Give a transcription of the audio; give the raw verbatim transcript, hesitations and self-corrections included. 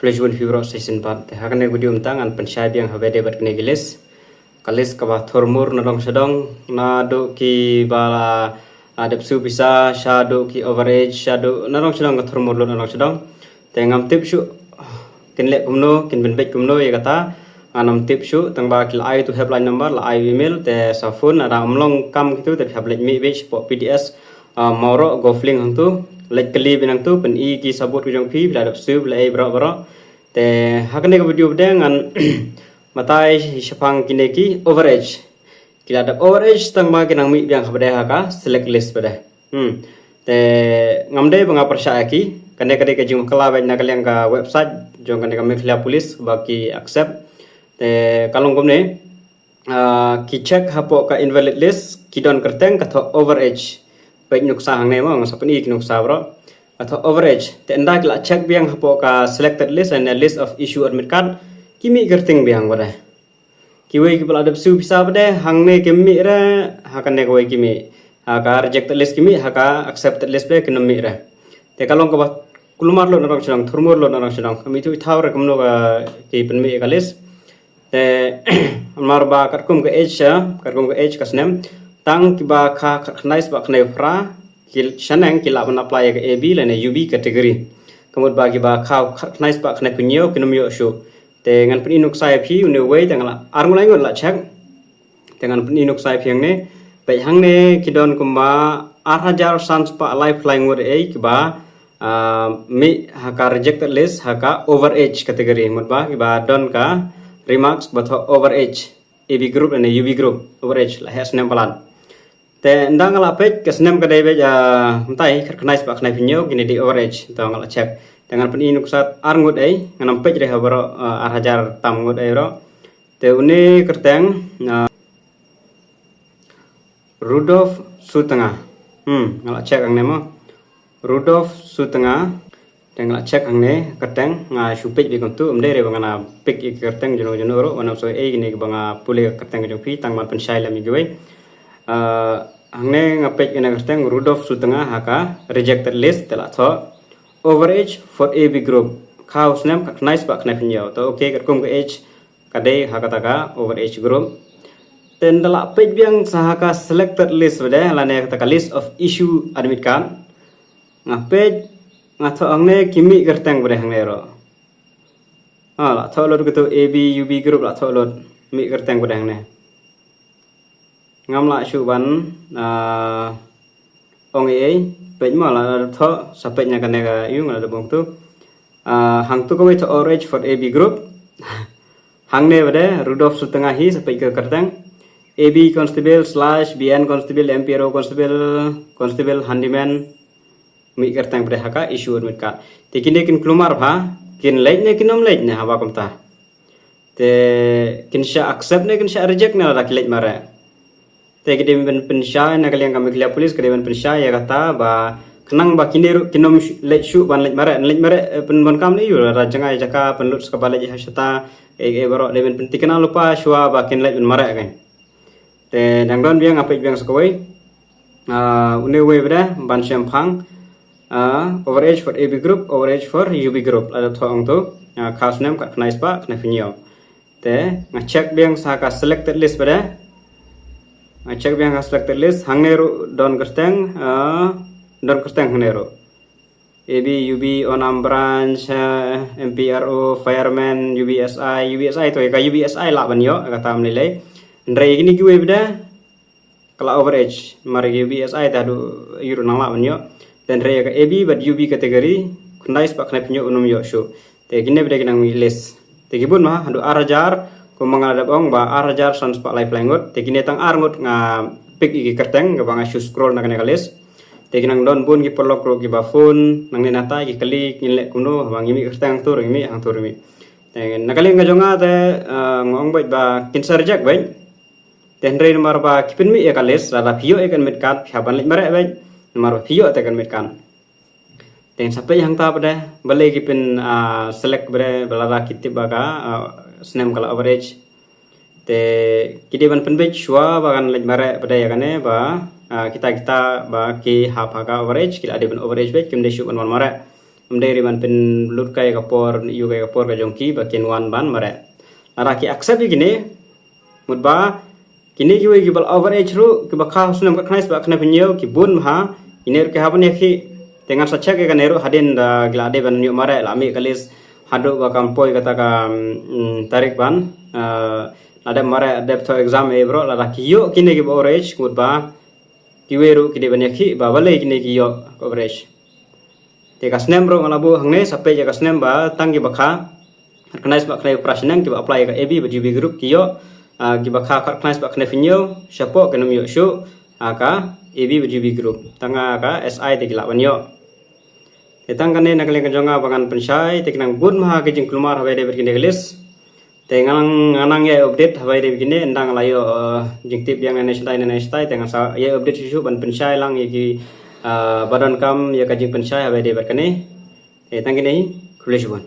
Pynlong shuh phi baroh sa shisien pat. Te ha kane ka video mynta ngan pynshai biang ha kaba ïadei bad kine ki list. Ka list kaba thurmur na dong sha dong, naduh kiba la, ah, dep siew pisa, shaduh ki overage, shaduh na dong sha dong, ka thurmur lut na dong sha dong. Te ngam tip shuh kin leh kumno, kin pynbeit kumno ïa kata. Ngam tip shuh, tang ba ki la ai tu helpline number, la ai email, te sa phone, lada ym long kam kitu te phi hap leit mih beit shapoh P D S, ah, Mawroh, Golf Link hangtu. Leit kylli beit hangtu, pyni ki sabut ka jong phi, phi la dep siew, phi la ei baroh baroh. Te ha kane ka video pat ngan batai shaphang kine ki overage. Ki la dep overage tang ba ki nang mih biang ha pat ha ka select list pat. Hmm. Te ngam dei ba nga pyrshah ïa ki, kane ka dei ka jingmyntoi beit na ka liang ka website jong kane ka Meghalaya Police ba ki accept. Te ka long kumne, ah, ki check hapoh ka invalid list, ki don kyrteng ka thoh overage. Peit nuksa hangne mo, nga sa pyni ki nuksa baroh. Ka thoh overage. Te ynda ki la check biang hapoh ka selected list and the list of issue admit card, ki mih kyrteng biang pat. Kiwei kiba la dep siew pisa pat hangne kim mih re, ha kane kawei ki mih. Ha ka rejected list ki mih, ha ka accepted list pat kim mih re. Te ka long kaba kulmar lut na dong sha dong, thurmur lut na dong sha dong. Kam ithuh ithaw re kumno ka ki pynmih ka list. Te namar ba katkum ka age, katkum ka age ka snem, tang kiba kha khatkhyndai spah khyndai phra, ki shaneng ki lah ban apply ïa ka A B lane U B category. Ka mut ba kiba kha khatkhyndai spah khyndai phew hynñiew kin ym ïoh shuh. Te ngan pyni nuksa ïa phi, une uwei te nga la ar ngut lai ngut la check. Te ngan pyni nuksa ïa phi hangne. Peit hangne ki don kumba ar hajar san spah laiphew lai ngut ei kiba, ah, mih ha ka rejected list ha ka overage category. Mut ba kiba don ka remarks ba thoh overage, A B group lane U B group, overage, la heh snem palat. Te ynda nga la peit ka snem ka dei beit, ah, mynta khatkhyndai spah khyndai phew hynñiew, kine dei overage, to nga la check. Te ngan pyni nuksa ar ngut ei, ngan ym peit re ha baroh, ah, ar hajar tam ngut ei baroh. Te une kyrteng, ah, Rudolf Sutanga. Hmm, nga la check hangne mo. Rudolf Sutanga. Te nga la check hangne kyrteng, nga shu peit beit kumtu, ym dei re ba nga na pick ïa ki kyrteng juno juno ruh, wat nym soi ei kine kiba nga pule kyrteng ka jong phi, tang ban pynshai lem ïa kiwei. Ah, hangne nga peit ïa kane kyrteng Rudolf Sutanga ha ka rejected list, te la thoh overage for A B group. Kha u snem khatkhyndai spah khyndai phew hynñiew. To okay, katkum ka age ka dei ha kata ka overage group. Te ynda la peit biang sa ha ka selected list pat, lane kata ka list of issue admit card. Nga peit, nga thoh hangne ki mih kyrteng pat hangne ruh. Ah, la thoh lut kitu A B, U B group la thoh lut, mih kyrteng pat hangne. Ngam lah shuh ban, ah, ong ei ei, peit mo la, la thoh, sa peit na kane ka ïu nga la dep ong tu. Ah, hangtu kawei thoh overage for A B group. Hangne pat Rudolf Sutanga hi, sa peit ka kyrteng. A B constable slash B N constable, M P R O constable, constable handyman. Mih kyrteng pat ha ka issue admit card. Te kine kin kulmar bha, kin leit ne kin ym leit ne haba kumta. Te kin shah accept ne kin shah reject ne lada ki leit mareh. Te ki dei ban pynshai na ka liang ka Meghalaya Police, ki dei ban pynshai ïa kata ba khnang ba kine ruh kin ym sh-, leit shuh ban leit mareh, leit mareh, eh, pynban kam ne ïu lada jngai jaka pynlut sa kaba leit ha shata, eh, eh, baroh dei ban pynthikna lypa shuwa ba kin leit ban mareh kan. Te dang don biang, nga peit biang sa kawei. Ah, une uwei pat, ban shem phang. Ah, overage for A B group, overage for U B group. Lada thoh ong tu. Ah, kha u snem khatkhyndai spah khyndai phew hynñiew. Te nga check biang sa ka selected list pat. Nga check biang ka selected list, hangne ruh don kyrteng, ah, don kyrteng hangne ruh. A B, U B, Onam Branch, eh, M P R O, Fireman, U B S I, U B S I to, ka U B S I lah ban ïoh, kata ym lei lei. Hynrei kine kiwei pat ka la overage, namar U B S I te haduh ïoh ruh nang lah ban ïoh. Te hynrei ka A B bad U B category, khyndai spah khyndai phew hynñiew un ym ïoh shuh. Te kine pat ki nang mih list. Te ki bun ma, haduh ar hajar, kumba nga la dep ong ba ar hajar san spah laiphew lai ngut. Te kine tang ar ngut nga pick ïa ki kyrteng, kaba nga shu scroll na kane ka list. Te ki nang don bun ki paralok ruh kiba phone, nangne nangtai ki kylli, ngin leh kumno, ba ngi mih kyrteng hangtu ruh ngi mih, hangtu ruh ngi mih. Te na ka liang ka jong nga te, eh, nga ong beit ba kin sa reject beit. Te hynrei namar ba ki pynmih ïa ka list, lada phi ïoh ïa ka admit card, phi hap ban leit mareh beit. Namar ba phi ïoh te ka admit card. Te sa peit hangta pat, balei ki pyn, ah, select pat, ba lada ki tip ba ka, ah, snem ka la overage. Te ki dei ban pynbeit shuwa ba kan leit mareh pat ïa kane ba, ah, kita kita ba ki hap ha ka overage, ki la dei ban overage beit, kim dei shuh ban wan mareh. Ym dei ruh ban pynlut kai ka por, ïoh kai ka por ka jong ki ba kin wan ban mareh. Lada ki accept ïa kine, mut ba kine kiwei kiba la over age ruh, kiba kha snem khatkhyndai spah khatkhyndai phew hynñiew, ki bun bha, kine ruh ki hap ban ïakhih. Te ngan sa check ïa kane ruh hadien da ki la dep ban ïoh mareh, la mih ka list haduh ba kam poi kata ka, mm, tarik ban, eh, la dep mareh, dep thoh exam ei bro, lada ki ïoh kine kiba over age, mut ba kiwei ruh ki dei ban ïakhih ba balei kine ki ïoh coverage. Te ka snem ruh nga la buh hangne, sa peit ïa ka snem ba tang kiba kha khatkhyndai spah khatkhyndai phra snem kiba apply ïa ka A B bad U B group ki ïoh, ah, kiba kha khatkhyndai spah khatkhyndai phew hynñiew shapoh kin ym ïoh shuh, ah, ka A B bad U B group. Tang, ah, ka S I te ki lah ban ïoh. Te tang kane na ka liang ka jong nga ba ngan pynshai, te ki nang bun bha ki jingkulmar haba ïadei bad kine ki list. Te ngan nang, ngan nang ïa update haba ïadei bad kine, ynda nga la ïoh, eh, jingtip biang nangne shatai nangne shatai, te ngan sa ïa update shuh shuh ban pynshai lang ïa ki, eh, ba donkam ïa ka jingpynshai haba ïadei bad kane. Te tang kine hi, khublei shibun.